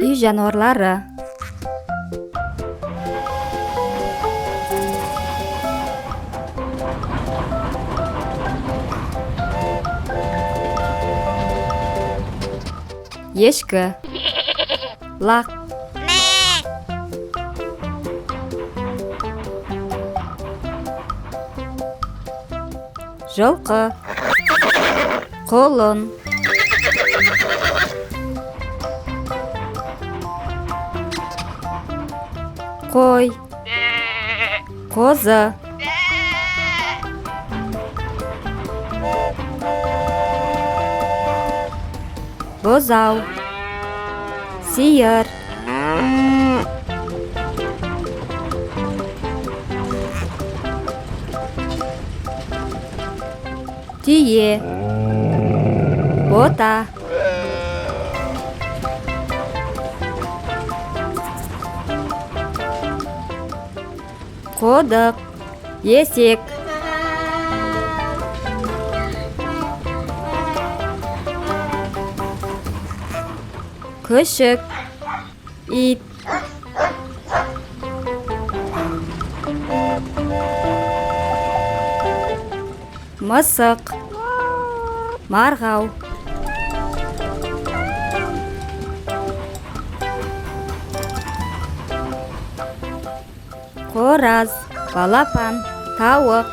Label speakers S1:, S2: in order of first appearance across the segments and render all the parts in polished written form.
S1: Үй жануарлары. Ешкі. Лақ. Жылқы. Құлын. Қой. Қозы. Бұзау. Сиыр. Түйе. Бота. Қодық. Есек. Күшік. Ит. Мысық. Марғау. Қораз. Балапан. Тауық.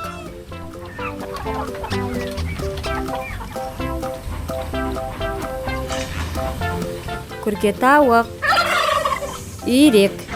S1: Күркетауық. Үйрек.